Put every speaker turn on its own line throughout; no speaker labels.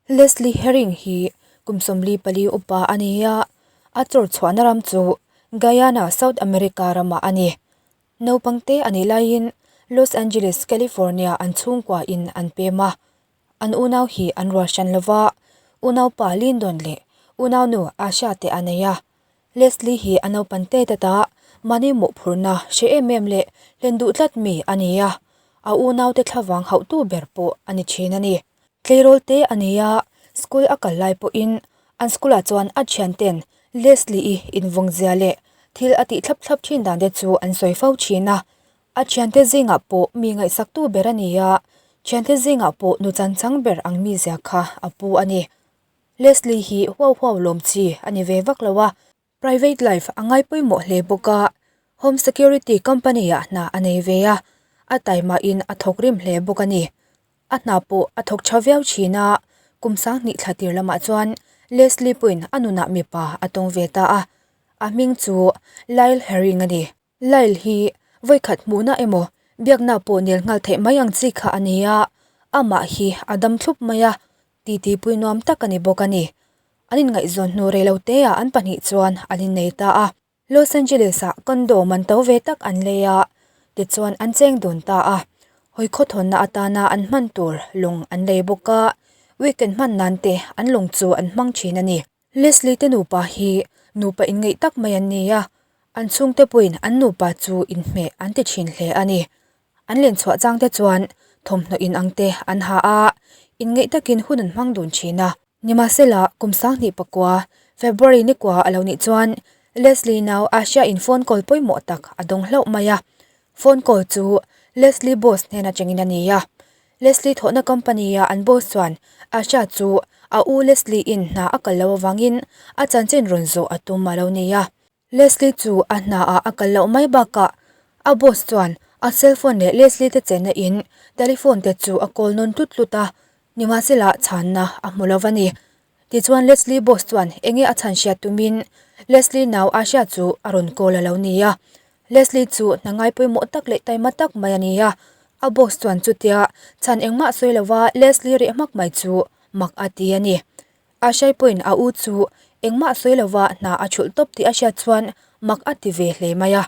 Leslie Herring hi kum 44 upa a ni a, a chawr chhuahna ram chu Guyana, South America ramah a ni. Naupang te a nih laiin Los Angeles, California an chhungkua in an pem a. An unau hi an rual hran lova, unaupa Lyndon leh unaunu Asha te a nei a. Leslie hi a naupan te tata mahni mawhphurhna hre em em leh hlen duh tlat mi a ni a, a unaute thlavang hauhtu ber pawh a ni thin a ni. Tleirawl te a nei a, school a kal lai pawhin an school ah chuan a thianten Leslie-i invawng zia leh thil a tih thlap thlap thin dan te chu an sawi fo thin a. A thiante zingah pawh mi ngaihsaktu ber a ni a, thiante zingah pawh nu chanchang ber ang mizia kha a pu a ni. Leslie hi huau huau lawm chi a ni ve vak lo a. Private life a ngai pawimawh hle bawk a, home security company ah hna a nei ve a, a taima in a thawk rim hle bawk a ni. A hna pawh a thawk tha viau thin a, kum sanghnih thla tir lamah chuan Leslie pawhin a nunah mipa a tawng ve ta a, a hming chu Lyle Herring a ni. Lyle hi vawikhat hmuhna emaw biakna pawh nel nghal theih mai ang chi kha a ni a, amah hi a dam thlup mai a, titi pui nuam tak a ni bawk a ni. An inngaihzawn hnu rei lo te ah an pahnih chuan an innei ta a. Los Angeles ah condo man to ve tak an lei a, tichuan an cheng dun ta a. Hawi khawthawnna atana an hman tur lawng an lei bawk a, weekend hman nan te an lawng chu an hmang thin a ni. Leslie te nupa hi nupa inngeih tak mai an ni a, an chhungte pawhin an nupa chu inhmeh an ti thin hle a ni. An lenchhuah chang te chuan thawmhnaw in ang te an ha a, inngeih takin hun an hmang dun thin a. Nimahsela, kum 2009, February ni kua a lo nih chuan Leslie nau Asha in phone call pawimawh tak a dawng hlauh mai a. Phone call chu Leslie boss hnen atangin a ni a. Leslie thawhna company a an boss chuan Asha chu a u Leslie in hna a kal loh avangin a chanchin rawn zawh a tum a lo ni a. Leslie chu a hna ah a kal loh mai bakah a boss chuan a cell phone leh Leslie te chenna in telephone te chu a call nawn tlut tlut a, nimahsela chhanna a hmu lo va ni. Tichuan Leslie boss chuan enge a chhan hriat tumin Leslie nau Asha chu a rawn call a lo ni a. Leslie chu hna ngai pawimawh tak leh taima tak mai a ni a, a boss chuan chutia chhan engmah sawi lova Leslie reh hmak mai chu mak a ti a ni. Ashai pawhin a u chu engmah sawi lova hna a thulh tawp tih a hriat chuan mak a ti ve hle mai a.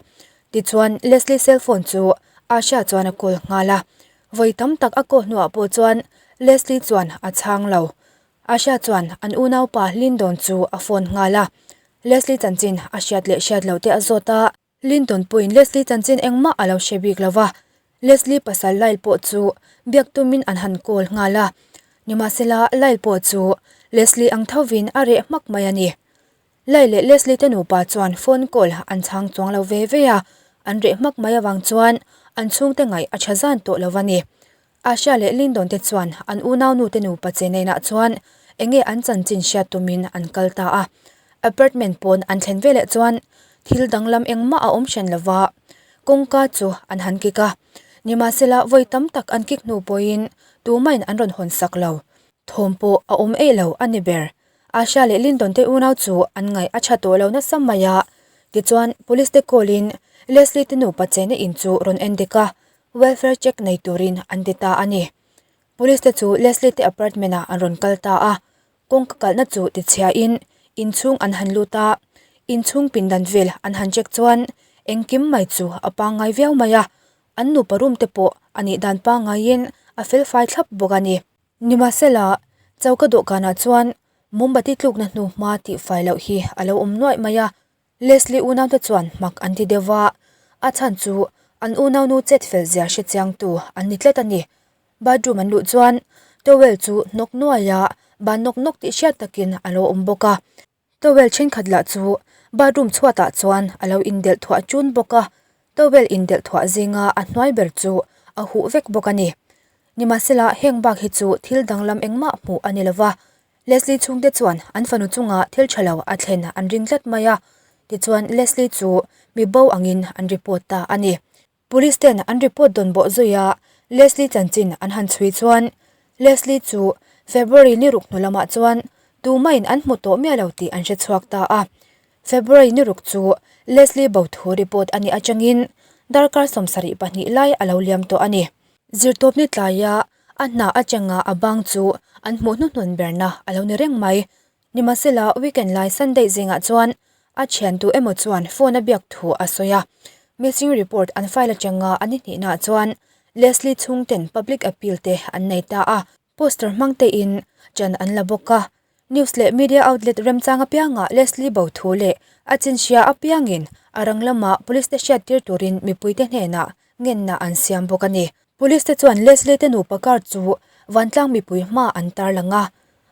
Tichuan Leslie cell phone chu Asha chuan a call nghal a, vawi tam tak a call hnuah pawh chuan Leslie chuan a chhang lo. Asha chuan an unaupa Lyndon chu a phone nghal a, Leslie chanchin a hriat leh hriat loh te a zawt a. Lyndon pawhin Leslie chanchin engmah a lo hre bik lo va, Leslie pasal Lyle pawh chu biak tumin an han call nghal a, nimahsela Lyle pawh chu Leslie ang thovin a reh hmak mai a ni. Lyle leh Leslie te nupa chuan phone call an chhang chuang lo ve ve a, an reh hmak mai avang chuan an chhungte ngaih a tha zan tawh lo a ni. Asha leh Lyndon te chuan an unaunu te nupa che hnenah chuan enge an chanchin hriat tumin an kal ta a. Apartment pawn an thlen veleh chuan thil danglam engmah a awm hran lova, kawngka chu an han kik a. Nimahsela vawi tam tak an kik hnu pawhin tumahin an rawn hawn sak lo. Thawm pawh a awm eih lo a ni ber. Asha leh Lyndon te unau chu an ngaih a tha tawh lo nasa mai a. Tichuan police te call in Leslie te nupa chena in chu rawn en dik a, Welfare check nei turin an ti ta a ni. Police te chu Leslie te apartment ah an rawn kal ta a, kawngka kalhna chu tichhia in inchhung an han lut a, inchhung pindan vel an han check chuan engkim mai chu a pangngai viau mai a, an nupa room te pawh a nih dan pangngaiin a felfai thlap bawk a ni. Nimahsela, choka dawhkanah chuan mombati tlukna hnu hma tihfai loh hi a lo awm nuaih mai a, Leslie unaute chuan mak an ti deuh a, a chhan chu an unaunu chet fel zia hre chiangtu an ni tlat a ni. Bathroom an luh chuan towel chu hnawk nuai a, ban nawk nawk tih hriat takin a lo awm bawk a. Towel thenkhat lah chu bathroom chhuatah chuan a lo indelh thuah chun bawk a, towel indelh thuah zinga a hnuai ber chu a huh vek bawk a ni. Nimahsela heng bak hi chu thil danglam engmah hmuh a ni lova, Leslie chhungte chuan an fanu chunga thil tha lo a thlen an ring tlat mai a, tichuan Leslie chu mi bo angin an report ta a ni. Police ten an report dawn bawh zui a, Leslie chanchin an han chhui chuan Leslie chu February ni ruk hnu lamah chuan tumahin an hmu tawh miah lo tih an hre chhuak ta a. February ni ruk chu Leslie bo thu report a nih atangin darkar 72 lai a lo liam tawh a ni. Zirtawpni tlaia. A hna atanga a bang chu an hmuh hnuhnun berna a lo ni reng mai. Nimahsela weekend lai Sunday zingah chuan a thiantu emaw chuan phone a biak thu a sawi a. Missing report an file atanga a ni hnihnaah chuan Leslie chhungten public appeal te an nei ta a. Poster hmang tein chan an la bawk a. News leh media outlet remchang apiangah Leslie bo thu leh a chinhria apiangin a rang lama police te hriattir turin mipuite hnenah ngenna an siam bawk a ni. Police te chuan Leslie te nupa car chu vantlang mipui hma an tarlang a,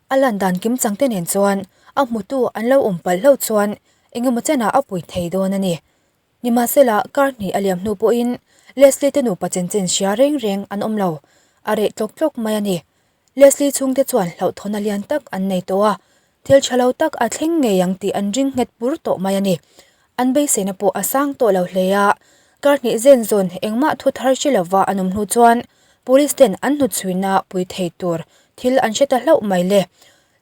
a lan dan kimchang te nen chuan a hmutu an lo awm palh hlauh chuan engemaw chenah a pui thei dawn a ni. Nimahsela, kar hnih a liam hnu pawhin Leslie te nupa chanchin hria reng reng an awm lo, a reh tlawk tlawk mai a ni. Leslie chhungte chuan hlauhthawna lian tak an nei tawh a, thil tha lo tak a thleng ngei ang tih an ring nghet bur tawh mai a ni. An beiseina pawh a sang tawh lo hle a, kar hnih zen zawn engmah thu thar hre lova an awm hnu chuan Police ten an hnuchhuina pui thei tur thil an hre ta hlauh mai le.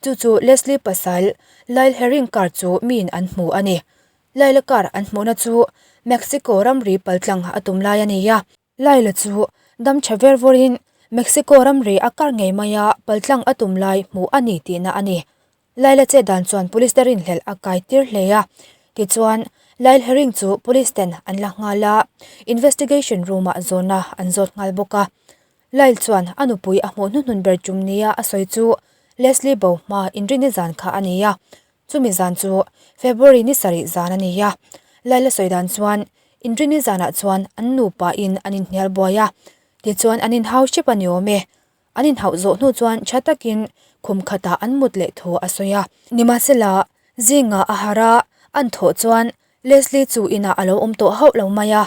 Chu chu Leslie pasal Lyle Herring car chu miin an hmu a ni. Laila car an hmuhna chu Mexico ramri paltlang a tum lai a ni a. Laila chu dam tha ver vawrin Mexico ramri a kar ngei maia paltlang a tum lai hmuh a ni tihna a ni. Laila che dan chuan police te rinhlelh a kai tir hle a. Tichuan, Lyle Herring chu police ten an la nghal a, investigation room ah zawhna an zawt nghal bawk a. Lyle chuan a nupui a hmuh hnuhnun ber tum nia a sawi chu Leslie bo hma inrinni zan kha a ni a. Chumi zan chu February ni sarih zan a ni a, Laila sawi dan chuan Inrini zanah chuan an nupa in an inhnial buai a, tichuan an inhau hrep a ni awm e. An inhauh zawh hnu chuan tha takin khum khatah an mut leh thu a sawi a. Nimahsela, zingah a harh a, an thawh chuan Leslie chu inah a lo awm tawh hauh lo mai a.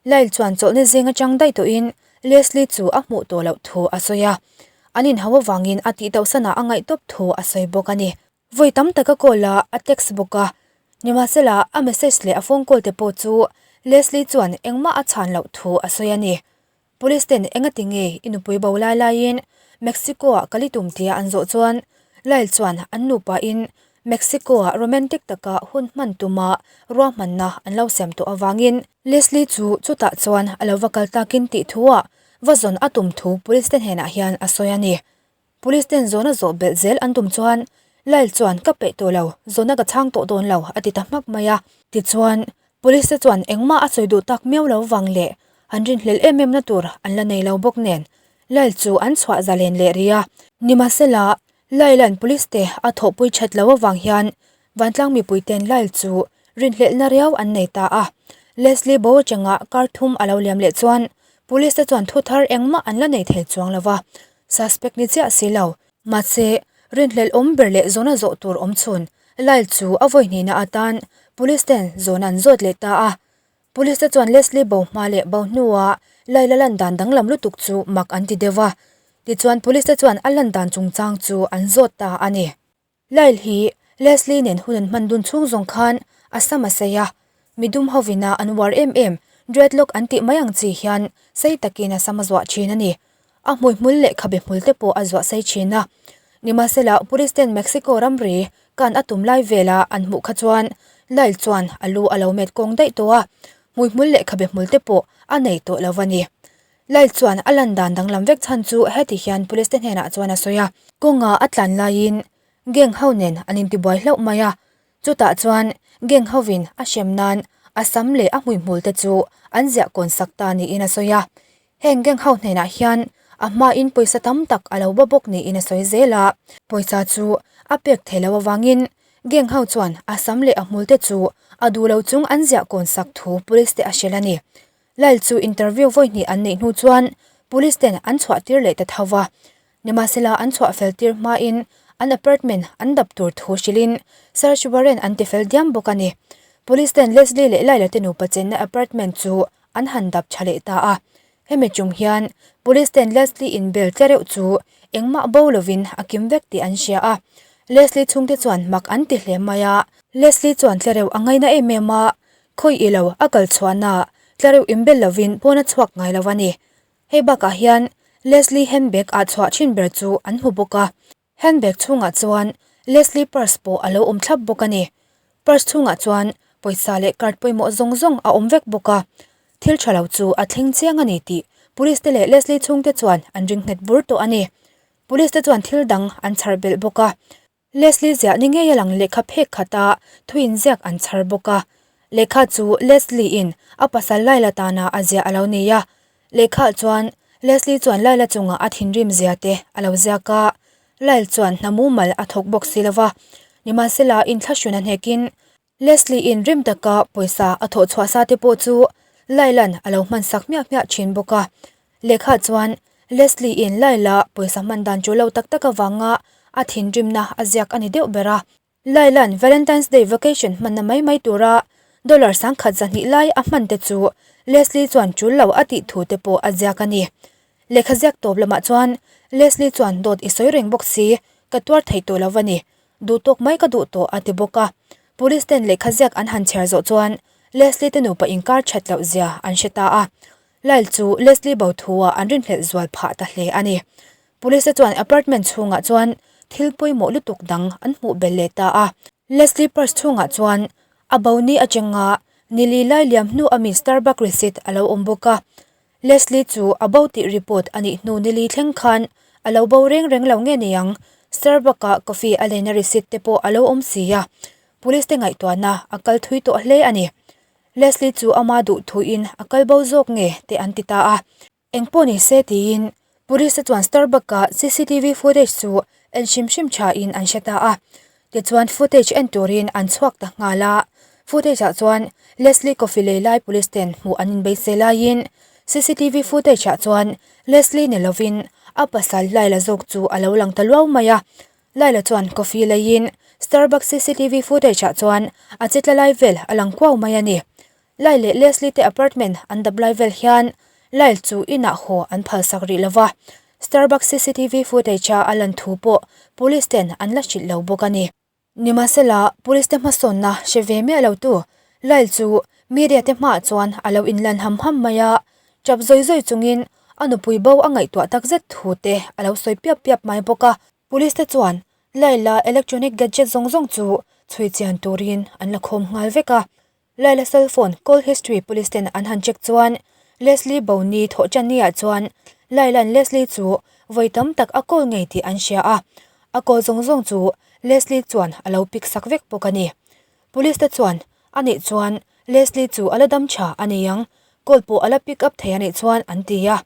Lyle chuan chawlhni zing atang daih tawhin Leslie chu a hmuh tawh loh thu a sawi a, an inhauh avangin a tihtauhsanah a ngaih tawp thu a sawi bawk a ni. Vawi tam tak a call a, a text bawk a. Nimahsela, a message leh a phone call te pawh chu Leslie chuan engmah a chhan loh thu a sawi a ni. Police ten engati nge i nupui bo lai laiin Mexico-ah kal i tum tia an zawh chuan Lyle chuan an nupain Mexico-ah romantic taka hun hman tuma ruahmanna an lo siam tawh avangin Leslie chu chutah chuan a lo va kal takin tih thuah va zawn a tum thu police te hnenah hian a sawi a ni. Police ten zawhna zawh belh zel an tum chuan Lyle chuan ka peih tawh lo, zawhna ka chhang tawh dawn lo a ti ta hmak mai a. Tichuan, Police te chuan engmah a sawi duh tak miau lo vang leh an rinhlelh em em na tur an la nei lo bawk nen Lyle chu an chhuah zalen leh rih a. Nimahsela, Lyle-a'n Police te a thawhpui that lo avang hian Vantlang mipui ten Lyle chu rinhlelhna riau an nei ta a. Leslie bo atanga kar thum a lo liam leh chuan Police te chuan thu thar engmah an la nei thei chuang lo va, suspect ni chiah si lo. Mahse, rinhlelh awm ber leh zawhna zawh tur awm chhun Lyle chu a vawi hnihna atan Police ten zawhna an zawt leh ta a. Police te chuan Leslie bo hma leh bo hnua Lyle a lan dan danglam lutuk chu mak an ti deuh a. Tichuan Police te chuan a lan dan chungchang chu an zawt ta a ni. Lyle hi Leslie nen hun an hman dun chhung zawng khan a sam a sei a, midum hovina an uar em em dreadlock an tih mai ang chi hian sei takin a sam a zuah thin a ni. A hmuihmul leh khabe hmul te pawh a zuah sei thin a. Nimahsela police ten Mexico ramri kan a tum lai vela an hmuh kha chuan Lyle chuan a lu a lo met kawng daih tawh a, hmuihmul leh khabe hmul te pawh a nei tawh lo a ni. Lyle chuan a lan dan danglam vek chhan chu heti hian police te hnenah chuan a sawi a. Kawnga a tlan laiin gang ho nen an intibuai hlauh mai a, chutah chuan gang hovin a hrem nan a sam leh a hmuihmul te chu an ziah kawn sak ta niin a sawi a. Heng gang ho hnenah hian a hmain pawisa tam tak a lo ba bawk niin a sawi zel a, pawisa chu a pek thei lo avangin gang ho chuan a sam leh a hmul te chu a duh lo chung an ziah kawn sak thu police te a hrilh a ni. Lyle chu interview vawi hnih an neih hnu chuan police ten an chhuah tir leh ta tho va. Nimahsela an chhuah fel tir hmain an apartment an dap tur thu hrilhin search warrant an ti fel diam bawk a ni. Police ten Leslie leh Lyle te nupa chenna apartment chu an han dap tha leh ta a. Hemi chung hian police ten Leslie in bel tle reuh chu engmah bo lovin a kim vek tih an hria a. Leslie chhungte chuan mak an ti hle mai a. Leslie chuan tle reuh a ngaina em em a, Khawi i lo, a kal chhuahna tlareuh inbel lovin pawn a chhuak ngai lo a ni. Hei bakah hian Leslie handbag ah chhuah thin ber chu an hmu bawk a. Handbag chhungah chuan Leslie purse pawh a lo awm thlap bawk a ni. Purse chhungah chuan pawisa leh card pawimawh zawng zawng a awm vek bawk a. Thil tha lo chu a thleng chiang a ni tih Police te leh Leslie chhungte chuan an ring nghet bur tawh a ni. Police te chuan thil dang an chhar belh bawk a. Leslie ziah ni ngei a lang lehkha phek khata thu inziak an chhar bawk a. Lehkha chu Leslie in a pasal Laila tana a ziah a lo nei a. Lehkhaah chuan Leslie chuan Laila chungah a thinrim zia te a lo ziak a. Lyle chuan hna mumal a thawk bawk si lova. Nimahsela inthlahrun a hnekin Leslie in rim taka pawisa a thawh chhuah sa te pawh chu Laila'n a lo hman sak hmiah hmiah thin bawk a. Lehkha chuan Leslie in Laila pawisa hman dan chu lo tak tak avanga a thinrimna a ziak a ni deuh ber a. Laila'n Valentine's Day vacation hmanna mai mai tura dollar sangkhat zahnih lai a hman te chu Leslie chuan tul lo a tih thu te pawh a ziak a ni. Lehkha ziak tawp lamah chuan Leslie chuan dawt i sawi reng bawk si, ka tuar thei tawh lo a ni. Duh tawk mai ka duh tawh a ti bawk a. Police ten lehkha ziak an han chhiar zawh chuan Leslie te nupa inkar that loh zia an hre ta a. Lyle chu Leslie bo thu ah an rinhlelh zual phah ta hle a ni. Police te chuan apartment chhungah chuan thil pawimawh lutuk dang an hmuh belh leh ta a. Leslie purse chhungah chuan a bo ni atanga nili lai liam hnu ami Starbucks receipt a lo awm bawk a. Leslie chu a bo tih report a nih hnu nili thleng khan a lo bo reng reng lo nge niang, Starbucks-ah coffee a leina receipt te pawh a lo awm si a, police te ngaihtuahna a kal thui tawh hle a ni. Leslie chu ama duh thuin a kal bo zawk nge te an ti ta a. Engpawh ni se tiin police te chuan Starbucks-ah cctv footage chu en hrim hrim thain an hre ta a. Tichuan footage en turin an chhuak ta nghal a, footage ah chuan Leslie coffee lei lai police ten hmuh an inbeisei laiin cctv footage ah chuan Leslie ni lovin a pasal Laila zawk chu a lo lang ta luau mai a, Laila chuan coffee leiin Starbucks cctv footage ah chuan a che tla lai vel a lang kuau mai a ni. Lyle leh Leslie te apartment an dap lai vel hian Lyle chu inah haw an phalsak rih lo va, Starbucks cctv footage a a lan thu pawh police ten an la hrilh lo bawk a ni. Nimahsela, police te hmasawnna hre ve miah lo tu Lyle chu media te hmaah chuan a lo inlan ham ham mai a, chap zawi zawi chungin a nupui bo a ngaihtuah takzet thu te a lo sawi piap piap mai bawk a. Police te chuan Lyle-a electronic gadget zawng zawng chu chhui chian turin an la khawm nghal vek a. Laila cell phone call history police ten an han check chuan Leslie Boni thawh tan ni ah chuan Laila'n Leslie chu vawi tam tak a call ngei tih an hria a, a call zawng zawng chu Leslie chuan a lo pick sak vek bawk a ni. Police te chuan a nih chuan Leslie chu a la dam tha a ni ang, call pawh a la pick up thei a nih chuan an ti a,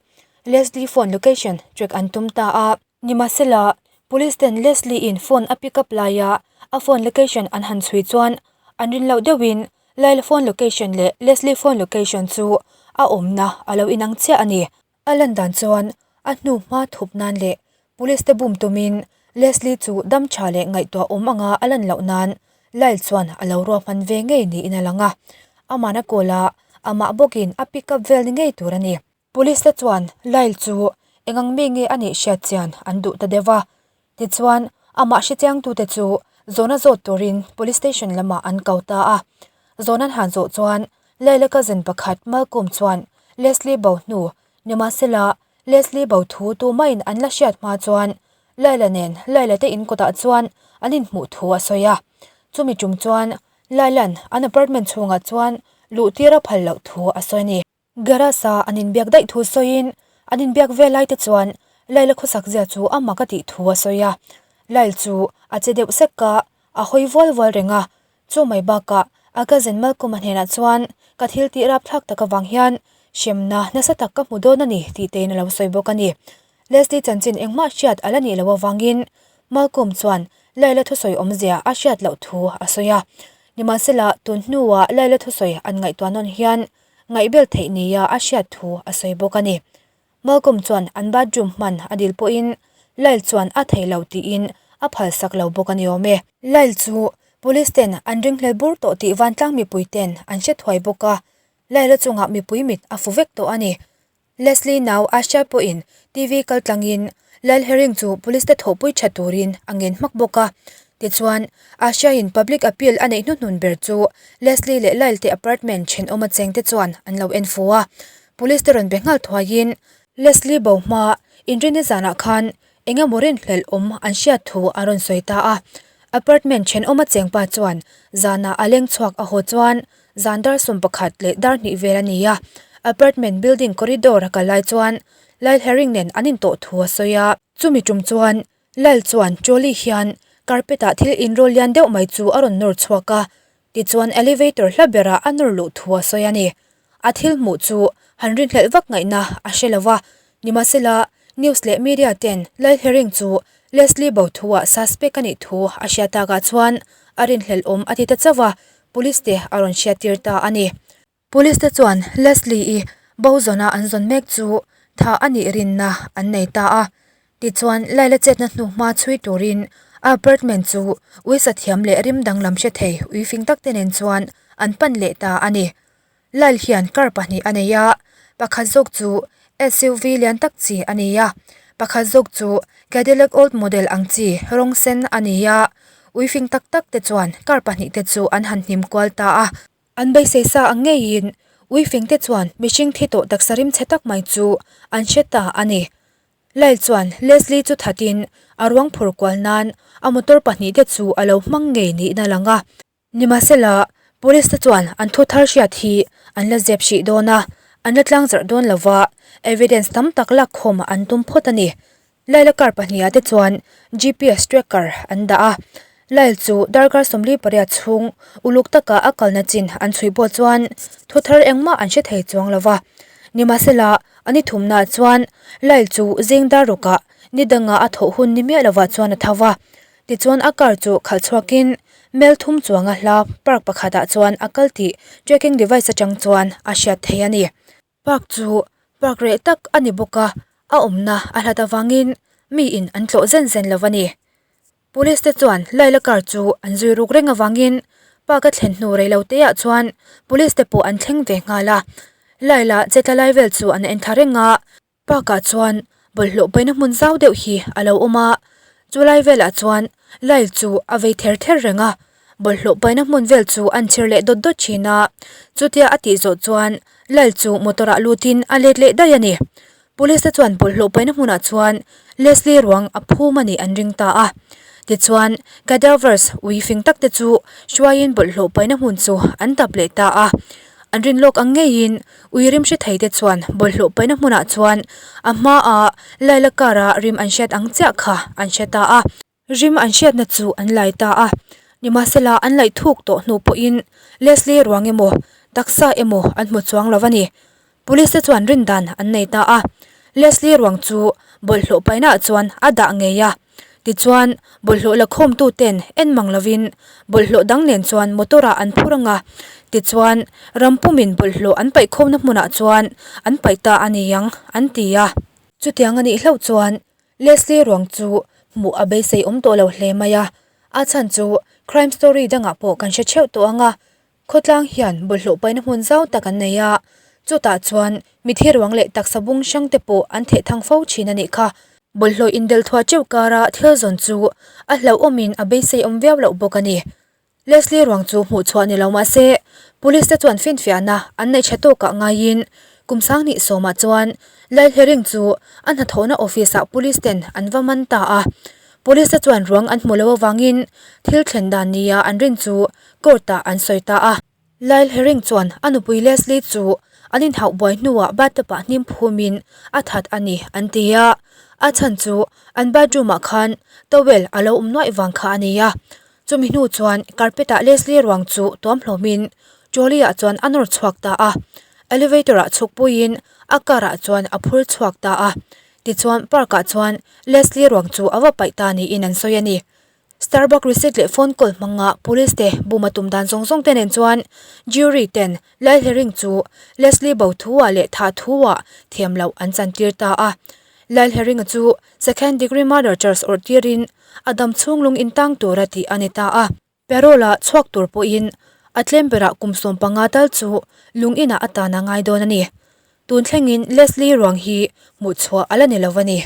Leslie phone location track an tum ta a. Nimahsela, Police ten Leslie in phone a pick up laia a phone location an han chhui chuan an rin loh deuhin Laila phone location leh Leslie phone location chu a awmna a lo inang chiah a ni. A lan dan chuan a hnu hma thup nan leh Police te bum tumin Leslie chu dam tha leh ngaihtuah awm anga a lan loh nan Lyle chuan a lo ruahman ve ngei niin a lang a. Amana call a, amah bawkin a pick up vel ni ngei tur a ni. Police te chuan Lyle chu eng ang mi nge a nih hriat chian an duh ta deuh a, tichuan amah hrechiangtute chu zawhna zawt turin police station lamah an ko ta a. Zawhna an han zawh chuan Lyle-a cousin pakhat Malcolm chuan Leslie bo hnu nimahsela Leslie bo thu tumahin an la hriat hma chuan Lyle-a nen Lyle-a te inkawtah chuan an inhmuh thu a sawi a. Chumi tum chuan Lyle-a'n an apartment chhungah chuan luh tir a phal loh thu a sawi a ni. Garage-a an inbiak daih thu sawiin an inbiak vel lai te chuan Laila khawsak zia chu a mak a tih thu a sawi a. Lail chu a che deuh sek a, a hawi vual vual reng a. Chu mai bakah a cousin Malcolm-a hnenah chuan ka thil tih rapthlak tak avang hian hremna nasa tak ka hmu dawn a ni tih tein a lo sawi bawk a ni. Leslie chanchin engmah hriat a la nih loh avangin Malcolm chuan Laila thusawi awmzia a hriat loh thu a sawi a. Nimahsela tun hnuah Laila thusawi an ngaihtuah nawn hian ngaihbel theih nia a hriat thu a sawi bawk a ni. Malcolm chuan an bathroom hman a dil pawhin Lyle chuan a thei lo tiin a phalsak lo bawk a ni awm e. Lyle chu police ten an ringhlel bur tawh tih vantlang mipui ten an hre thuai bawk a, Lyle-a chungah mipui mit a fu vek tawh a ni. Leslie nau Asha pawhin TV kal tlangin Lyle Herring chu police te thawhpui tha turin a ngen hmak bawk a. Tichuan, Asha-in public appeal a neih hnuhnun ber chu Leslie leh Lyle te apartment thenawma chengte chuan an lo en fu a. Police te rawn be nghal thuaiin Leslie bo hma inrinni zanah khan eng emaw rinhlelh awm an hriat thu a rawn sawi ta a. Apartment thenawma chengpa chuan zanah a leng chhuak a haw chuan zan dar 11 leh dar hnih vel a ni a. Apartment building corridor a kal lai chuan Lyle Herring nen an intawh thu a sawi a. Chumi tum chuan Lyle chuan trolley hian carpet ah thil inrawl lian deuh mai chu a rawn nawr chhuak a, tichuan elevator hla berah a nawr luh thu a sawi a ni. A thil hmuh chu han rinhlelh vak ngaihna a hre lo va, nimahsela news leh media ten Lyle Herring chu Leslie bo thuah suspect a nih thu a hriat takah chuan a rinhlelh awm a ti ta chauh a, police te a rawn hriattir ta a ni. Police te chuan Leslie-i bo zawna an zawn mek chu tha a nih rinna an nei ta a. Tichuan, Laila chetna hnu hma chhui turin a apartment chu uisa thiam leh rim danglam hre thei ui fing tak te nen chuan an pan leh ta a ni. Lyle hian car pahnih a nei a, pakhat zawk chu SUV lian tak chi a ni a, pakhat zawk chu Cadillac old model ang chi rawng sen a ni a. Ui fing tak tak te chuan car pahnih te chu an han hnim kual ta a. An beisei sa ang ngeiin uifing te chuan mihring thi tawh taksa rim chhe tak mai chu an hre ta a ni. Lyle chuan Leslie chu thatin a ruang phur kual nan a motor pahnih te chu a lo hmang ngei niin a lang a. Nimahsela, police te chuan an thu thar hriat hi an la zep hrih dawn a, an la tlang zarh dawn lova evidence tam tak lakkhawm an tum phawt a ni. Lyle-a car pahniha te chuan GPS tracker an dah a, Lyle chu darkar 48 chhung uluk taka a kalna chin an chhui pawh chuan thu thar engmah an hre thei chuang lo va. Nimahsela, a ni thumnaah chuan Lyle chu zing dar rukah ni danga a thawh hun ni miah lovah chuan a tho va. Tichuan a car chu khalh chhuakin mel thum chuanga hla park pakhatah chuan a kal tih tracking device atang chuan a hriat thei a ni. Park chu park reh tak a ni bawk a, a awmna a hlat avangin miin an tlawh zen zen lo a ni. Police te chuan Laila car chu an zui ruk reng avangin park a thlen hnu rei lo te ah chuan police te pawh an thleng ve nghal a. Laila che tla lai vel chu an en thla reng a. Park ah chuan bawlhhlawh paihna hmun zau deuh hi a lo awm a, chu lai velah chuan Lyle chu a vei ther ther reng a, bawlhhlawh paihna hmun vel chu an chhir leh dawt dawt thin a, chutia a tih zawh chuan Lyle chu motor ah lutin a let leh daih a ni. Police te chuan bawlhhlawh paihna hmunah chuan Leslie ruang a phum a nih an ring ta a, tichuan cadavers ui fing tak te chu hruaiin bawlhhlawh paihna hmun chu an tap leh ta a. An rin lawk ang ngeiin ui rim hre thei te chuan bawlhhlawh paihna hmunah chuan a hmaa Laila car-a rim an hriat ang chiah kha an hre ta a. Rim an hriatna chu an lai ta a, nimahsela an laih thuk tawh hnu pawhin Leslie ruang emaw taksa emaw an hmu chuang lo a ni. Police te chuan rin dan an nei ta a, Leslie ruang chu bawlhhlawh paihnaah chuan a dah ngei a. Tichuan, bawlhhlawh la khawmtu ten en mang lovin bawlhhlawh dang nen chuan motor ah an phur ang a. Tichuan, ram pumin bawlhhlawh an paih khawmna hmunah chuan an paih ta a ni ang, an ti a. Chutiang a nih hlauh chuan Leslie ruang chu hmuh a beisei awm tawh lo hle mai a. A chhan chu crime story dangah pawh kan hre theuh tawh ang a. Khawtlang hian bawlhhlawh paihna hmun zau tak an nei a, chutah chuan mithi ruang leh taksa bung hrang te pawh an theh thang fo thin a nih kha. Bawlhhlawh indelh thuah teuh kara thil zawn chu a hlauhawmin a beisei awm viau loh bawk a ni. Leslie ruang chu hmuh chhuah ni lo mah se, police te chuan finfiahna an neih tha tawkah ngaiin kum sanghnih sawmah chuan Lalhering chu a hnathawhna office ah police ten an va man ta a. Police te chuan ruang an hmu lo avangin thil thlen dan nia an rin chu court ah an sawi ta a. Lyle Herring chuan a nupui Leslie chu an inhauh buai hnuah bathtub ah hnim phumin a that a ni an ti a, a chhan chu an bathroom ah khan towel a lo awm nuaih vang kha a ni a. Chumi hnu chuan carpet ah Leslie ruang chu tuam hlawmin trolley ah chuan a nawr chhuak ta a, elevator ah chhuk puiin a car ah chuan a phur chhuak ta a. Tichuan park ah chuan Leslie ruang chu a va paih ta niin an sawi a ni. Starbuck receipt leh phone call hmanga police te bum a tum dan zawng zawng te nen chuan jury ten Lyle Herring chu Leslie bo thu ah leh thah thu ah thiam loh an chantir ta a. Lyle Herring-a chu second degree murder charge awrh tirin a dam chhung lung intang tura tih a ni ta a. Parole-a chhuak tur pawhin a tlem berah kum 15 tal chu lung inah a tan a ngai dawn a ni. Tun thlengin Leslie ruang hi hmuh chhuah a la ni lo a ni.